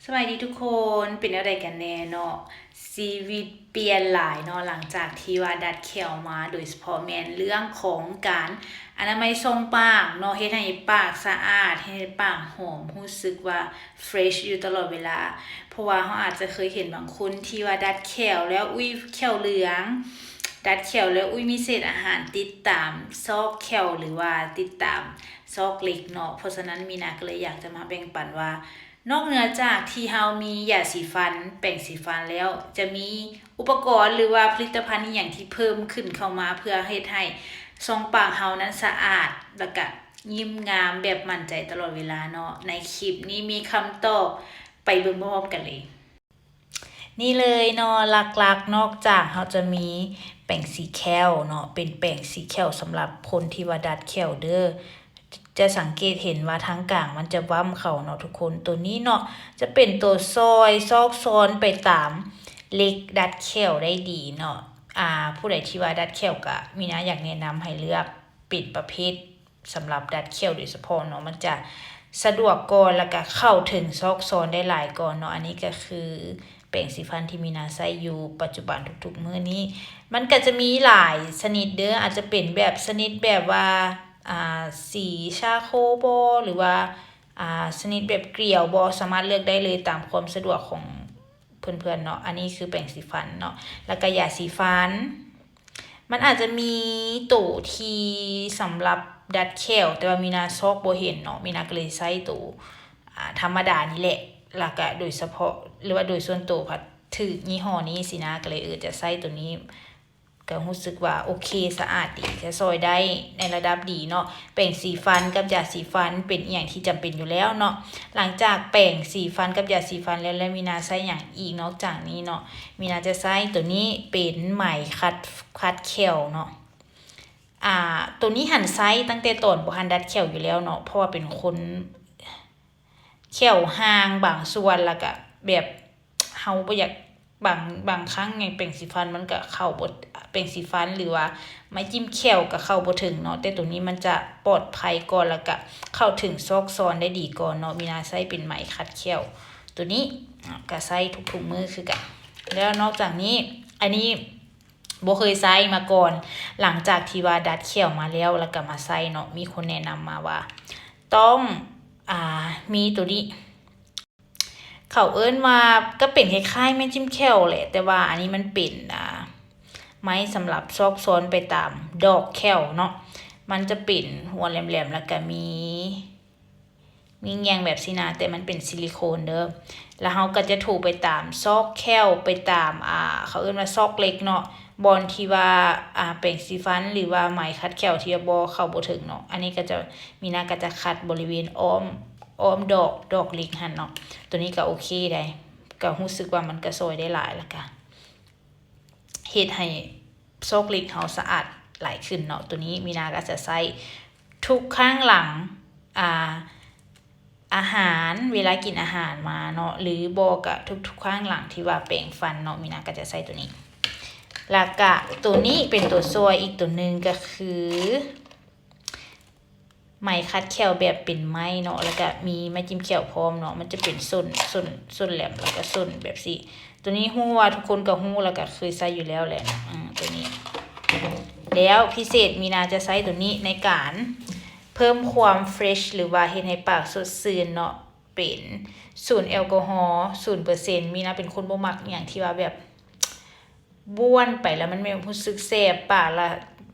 ສະບາຍດີທຸກຄົນ ເປັນແນວໃດກັນແດ່ເນາະ? ຊີວິດປ່ຽນຫຼາຍເນາະ ຫຼັງຈາກທີ່ວ່າດັດແຂ້ວມາ ໂດຍສະເພາະແມ່ນເລື່ອງຂອງການອະນາໄມຊ່ອງປາກເນາະ ເຮັດໃຫ້ປາກສະອາດ ເຮັດໃຫ້ປາກຫອມ ຮູ້ສຶກວ່າ fresh ຢູ່ຕະຫຼອດເວລາ. ເພາະວ່າເຮົາອາດຈະເຄີຍເຫັນບາງຄົນທີ່ວ່າດັດແຂ້ວແລ້ວ ອຸ້ຍ ແຂ້ວເຫຼືອງ, ດັດແຂ້ວແລ້ວ ອຸ້ຍ ມີເສດອາຫານຕິດຕາມຊອກແຂ້ວ ຫຼືວ່າຕິດຕາມຊອກເລັກເນາະ. ເພາະສະນັ້ນ ມີນາກໍເລີຍຢາກຈະມາແບ່ງປັນວ່າ ນອກເໜືອຈາກທີ່ເຮົາມີຢາສີຟັນ, ແປງສີຟັນແລ້ວ ຈະມີອຸປະກອນ ຫຼືວ່າຜະລິດຕະພັນອີ່ຫຍັງທີ່ເພີ່ມຂຶ້ນເຂົ້າມາ ເພື່ອເຮັດໃຫ້ຊ່ອງປາກເຮົານັ້ນສະອາດ ແລ້ວກະຍິ້ມງາມແບບໝັ້ນໃຈຕະຫຼອດເວລາເນາະ? ໃນຄລິບນີ້ມີຄຳຕອບ ໄປເບິ່ງພ້ອມກັນເລີຍ. ນີ້ເລີຍເນາະ ຫຼັກໆ ນອກຈາກເຮົາຈະມີແປງສີແຂ້ວເນາະ ເປັນແປງສີແຂ້ວສຳລັບຄົນທີ່ວ່າດັດແຂ້ວເດີ້. ຈະສັງເກດເຫັນວ່າທາງກາງມັນຈະຫວ່ຳເຂົ້າເນາະທຸກຄົນ. ໂຕນີ້ເນາະ ຈະເປັນໂຕຊ່ອຍຊອກຊອນໄປຕາມເຫຼັກດັດແຂ້ວໄດ້ດີເນາະ. ອາ ຜູ້ໃດທີ່ວ່າດັດແຂ້ວກະ ມີນາຢາກແນະນຳໃຫ້ເລືອກເປັນປະເພດສຳລັບດັດແຂ້ວໂດຍສະເພາະເນາະ ມັນຈະສະດວກກວ່າ ແລ້ວກະເຂົ້າເຖິງຊອກຊອນໄດ້ຫຼາຍກວ່າເນາະ. ອັນນີ້ກະຄື ແປງສີຟັນທີ່ມີນາໃຊ້ຢູ່ປັດຈຸບັນທຸກໆມື້ນີ້ ມັນກະຈະມີຫຼາຍຊະນິດເດີ້ ອາດຈະເປັນແບບຊະນິດແບບວ່າ ອາ ສີຊາໂຄບໍ ຫຼືວ່າ ອາ ຊະນິດແບບກຽວບໍ ສາມາດເລືອກໄດ້ເລີຍຕາມຄວາມສະດວກຂອງເພື່ອນໆເນາະ. ອັນນີ້ຄືແປງສີຟັນເນາະ ແລ້ວກະຢາສີຟັນ ມັນອາດຈະມີໂຕທີ່ສຳລັບດັດແຂ້ວ ແຕ່ວ່າມີນາຊອກບໍ່ເຫັນເນາະ ມີນາກໍເລີຍໃຊ້ໂຕ ອາ ທຳມະດານີ້ແຫຼະ ແລ້ວກະໂດຍສະເພາະ ຫຼືວ່າໂດຍສ່ວນໂຕພັດຖືກຍີ່ຫໍ້ນີ້ຊີ້ນາ ກໍເລີຍ ເອີ ຈະໃຊ້ໂຕນີ້ ກໍຮູ້ສຶກວ່າໂອເຄ ສະອາດດີ ຈະຊ່ອຍໄດ້ໃນລະດັບດີເນາະ. ແປງສີຟັນກັບຢາສີຟັນເປັນອີ່ຫຍັງທີ່ຈຳເປັນຢູ່ແລ້ວເນາະ. ຫຼັງຈາກແປງສີຟັນກັບຢາສີຟັນແລ້ວ ແລ້ວມີນາໃຊ້ຫຍັງອີກນອກຈາກນີ້ເນາະ? ມີນາຈະໃຊ້ໂຕນີ້ເປັນໄໝຂັດ ຂັດແຂ້ວເນາະ. ອາ ໂຕນີ້ຫັ້ນໃຊ້ຕັ້ງແຕ່ຕອນບໍ່ທັນດັດແຂ້ວຢູ່ແລ້ວເນາະ ເພາະວ່າເປັນຄົນ ແຂ້ວຫ່າງບາງສ່ວນ ແລ້ວກະແບບເຮົາບໍ່ຢາກ ບາງ ບາງຄັ້ງຫຍັງ ແປງສີຟັນມັນກະເຂົ້າບໍ່ ແປງສີຟັນ ຫຼືວ່າໄມ້ຈິ້ມແຂ້ວກະເຂົ້າບໍ່ເຖິງເນາະ ແຕ່ໂຕນີ້ມັນຈະປອດໄພກວ່າ ແລ້ວກະເຂົ້າເຖິງຊອກຊອນໄດ້ດີກວ່າເນາະ. ມີນາໃຊ້ເປັນໄໝຂັດແຂ້ວໂຕນີ້ ອາ ກະໃຊ້ທຸກໆມື້ຄືກັນ. ແລ້ວນອກຈາກນີ້ ອັນນີ້ບໍ່ເຄີຍໃຊ້ມາກ່ອນ ຫຼັງຈາກທີ່ວ່າດັດແຂ້ວມາແລ້ວ ແລ້ວກະມາໃຊ້ເນາະ ມີຄົນແນະນຳມາວ່າຕ້ອງ ອາ ມີໂຕນີ້ ເຂົາເອີ້ນວ່າ ກໍເປັນຄ້າຍໆ ໄມ້ຈິ້ມແຂ້ວແຫຼະ ແຕ່ວ່າອັນນີ້ມັນເປັນ ອາ ໄມ້ສຳລັບຊອກຊອນໄປຕາມດອກແຂ້ວເນາະ. ມັນຈະເປັນຫົວແຫຼມໆ ແລ້ວກະມີ ມີແງ່ງແບບຊີ້ນະ ແຕ່ມັນເປັນຊິລິໂຄນເດີ້ ແລ້ວເຮົາກໍຈະຖູໄປຕາມຊອກແຂ້ວ ໄປຕາມ ອາ ເຂົາເອີ້ນວ່າຊອກເຫຼັກເນາະ ບ່ອນທີ່ວ່າ ອາ ແປງສີຟັນ ຫຼືວ່າໄມ້ຂັດແຂ້ວທີ່ບໍ່ເຂົ້າບໍ່ເຖິງເນາະ. ອັນນີ້ກໍຈະ ມີນາກໍຈະຂັດບໍລິເວນອ້ອມ ອ້ອມດອກ ດອກເຫຼັກຫັ້ນເນາະ. ໂຕນີ້ກໍໂອເຄໄດ໋ ກໍຮູ້ສຶກວ່າມັນກໍຊ່ອຍໄດ້ຫຼາຍ ແລ້ວກໍເຮັດໃຫ້ຊອກເຫຼັກເຮົາສະອາດຫຼາຍຂຶ້ນເນາະ. ໂຕນີ້ມີນາກໍຈະໃຊ້ທຸກຄັ້ງຫຼັງ ອາ ອາຫານ ເວລາກິນອາຫານມາເນາະ ຫຼືບໍ່ກໍທຸກໆຄັ້ງຫຼັງທີ່ວ່າແປງຟັນເນາະ ມີນາກໍຈະໃຊ້ໂຕນີ້. ແລ້ວກະໂຕນີ້ເປັນໂຕຊ່ວຍອີກໂຕໜຶ່ງ ກໍຄືໄມ້ຂັດແຂ້ວແບບເປັນໄມ້ເນາະ ແລ້ວກະມີໄມ້ຈິ້ມແຂ້ວພ້ອມເນາະ. ມັນຈະເປັນສົ້ນ ສົ້ນ ສົ້ນແຫຼມ ແລ້ວກະສົ້ນແບບຊີ້. ໂຕນີ້ຮູ້ວ່າທຸກຄົນກໍຮູ້ ແລ້ວກະເຄີຍໃຊ້ຢູ່ແລ້ວແຫຼະ ອາ ໂຕນີ້. ແລ້ວພິເສດ ມີນາຈະໃຊ້ໂຕນີ້ໃນການເພີ່ມຄວາມ fresh ຫຼືວ່າເຮັດໃຫ້ປາກສົດຊື່ນເນາະ. ເປັນສູນແອລກໍຮໍ ສູນເປີເຊັນ. ມີນາເປັນຄົນບໍ່ມັກຫຍັງທີ່ວ່າແບບບ້ວນໄປແລ້ວມັນແບບຮູ້ສຶກແສບປາກ ລະ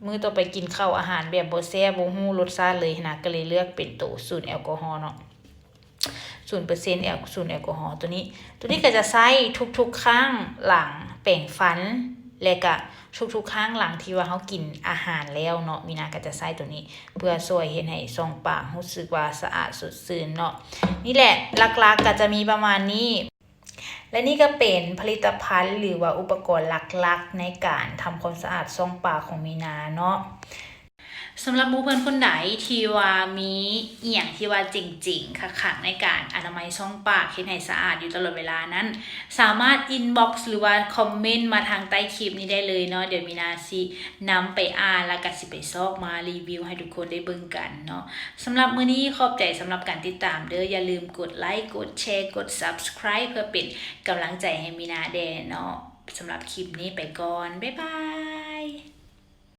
ມື້ຕໍ່ໄປກິນເຂົ້າອາຫານແບບບໍ່ແຊບ ບໍ່ຮູ້ລົດຊາດເລີຍຫັ້ນນະ ກໍເລີຍເລືອກເປັນໂຕສູນແອລກໍຮໍເນາະ ສູນເປີເຊັນ ແອລ ສູນແອລກໍຮໍໂຕນີ້. ໂຕນີ້ກໍຈະໃຊ້ທຸກໆຄັ້ງຫຼັງແປງຟັນ ແລະກະທຸກໆຄັ້ງຫຼັງທີ່ວ່າເຮົາກິນອາຫານແລ້ວເນາະ ມີນາກໍຈະໃຊ້ໂຕນີ້ ເພື່ອຊ່ວຍເຮັດໃຫ້ຊ່ອງປາກຮູ້ສຶກວ່າສະອາດສົດຊື່ນເນາະ. ນີ້ແຫຼະ ຫຼັກໆກໍຈະມີປະມານນີ້ ແລະນີ້ກໍເປັນຜະລິດຕະພັນ ຫຼືວ່າອຸປະກອນຫຼັກໆໃນການທຳຄວາມສະອາດຊ່ອງປາກຂອງມີນາເນາະ. ສຳລັບໝູ່ເພື່ອນຄົນໃດທີ່ວ່າມີອີ່ຫຍັງທີ່ວ່າເຈັງໆ ຄັກໆ ໃນການອະນາໄມຊ່ອງປາກ ເຮັດໃຫ້ສະອາດຢູ່ຕະຫຼອດເວລານັ້ນ ສາມາດອິນບັອກ ຫຼືວ່າຄອມເມັນມາທາງໃຕ້ຄລິບນີ້ໄດ້ເລີຍເນາະ. ດຽວມີນາຊິນຳໄປອ່ານ ແລ້ວກະຊິໄປຊອກມາຣີວິວໃຫ້ທຸກຄົນໄດ້ເບິ່ງກັນເນາະ. ສຳລັບມື້ນີ້ຂອບໃຈສຳລັບການຕິດຕາມເດີ້. ຢ່າລືມກົດໄລ ກົດແຊ ກົດ Subscribe ເພື່ອເປັນກຳລັງໃຈໃຫ້ມີນາແດ່ເນາະ. ສຳລັບຄລິບນີ້ໄປກ່ອນ. ບາຍບາຍ.